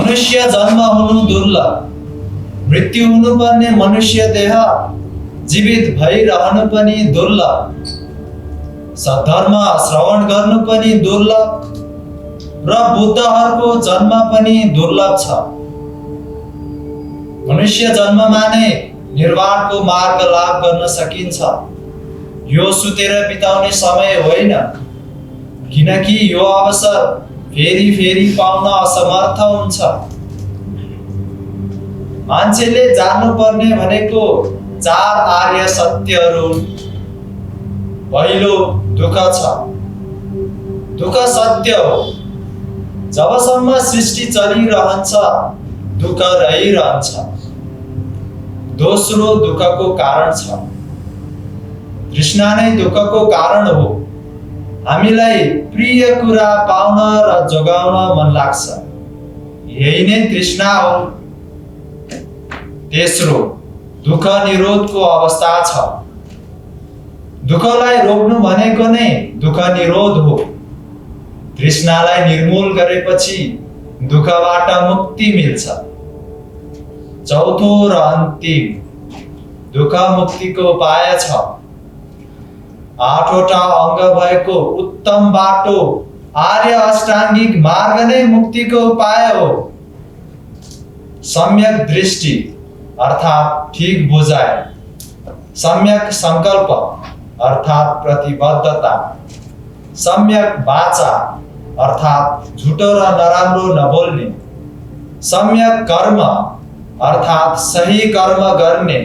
मनुष्य जन्म हुनु दुर्लभ, मृत्यु हुनुपर्ने मनुष्य देह जीवित भइरहनु पनि दुर्लभ, सद्धर्म श्रवण गर्नु पनि दुर्लभ र बुद्धहरूको जन्म पनि दुर्लभ छ। मनुष्य जन्ममा नै निर्वाणको मार्ग लाभ गर्न सकिन्छ। यो सुतेर बिताउने समय होइन, किनकि यो अवसर फेरि फेरि पाउन असमर्थ हुन्छ। मान्छेले जान्नुपर्ने भनेको 4 आर्य सत्यहरू। पहिलो, दुःख छ। दुःख सत्य हो। जबसम्म सृष्टि चलिरहन्छ दुःख रहिरहन्छ। दोस्रो, दुःखको कारण छ। तृष्णा नै दुःखको कारण हो। हामीलाई प्रिय कुरा पाउन र जोगाउन मन लाग्छ, यही नै तृष्णा हो। तेस्रो, दुःख निरोधको अवस्था छ। दुःखलाई रोक्नु भनेको नै दुःख निरोध हो। तृष्णालाई निर्मूल गरेपछि दुःखबाट मुक्ति मिल्छ। चौथो र अन्तिम, दुःख मुक्तिको उपाय छ। 8वटा अङ्ग भएको उत्तम बाटो आर्य अष्टाङ्गिक मार्ग नै मुक्तिको उपाय हो। सम्यक दृष्टि अर्थात् ठीक बुझाइ, सम्यक संकल्प अर्थात् प्रतिबद्धता, सम्यक वाचा अर्थात् झुटो र नराम्रो नबोल्ने, सम्यक कर्म अर्थात् सही कर्म गर्ने,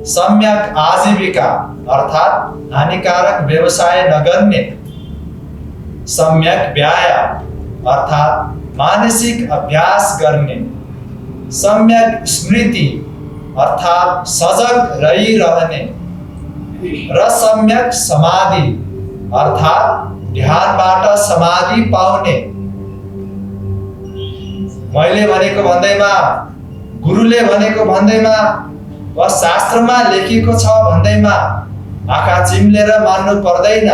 सम्यक आजीविका अर्थात् हानिकारक व्यवसाय नगर्ने, सम्यक व्यायाम अर्थात् मानसिक अभ्यास गर्ने, सम्यक स्मृति अर्थात् सजग रहिरहने र सम्यक समाधि अर्थात् ध्यानबाट समाधि पाउने। मैले भनेको भन्दैमा, गुरुले भनेको भन्दैमा वा शास्त्रमा लेखिएको छ भन्दैमा आँखा चिम्लेर मान्नु पर्दैन।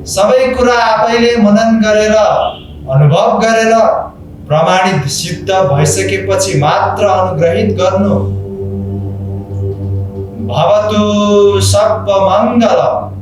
सबै कुरा आफैले मनन गरेर अनुभव गरेर प्रमाणित सिद्ध भइसकेपछि मात्र अनुग्रहित गर्नु। भवतु सर्वमङ्गलम्।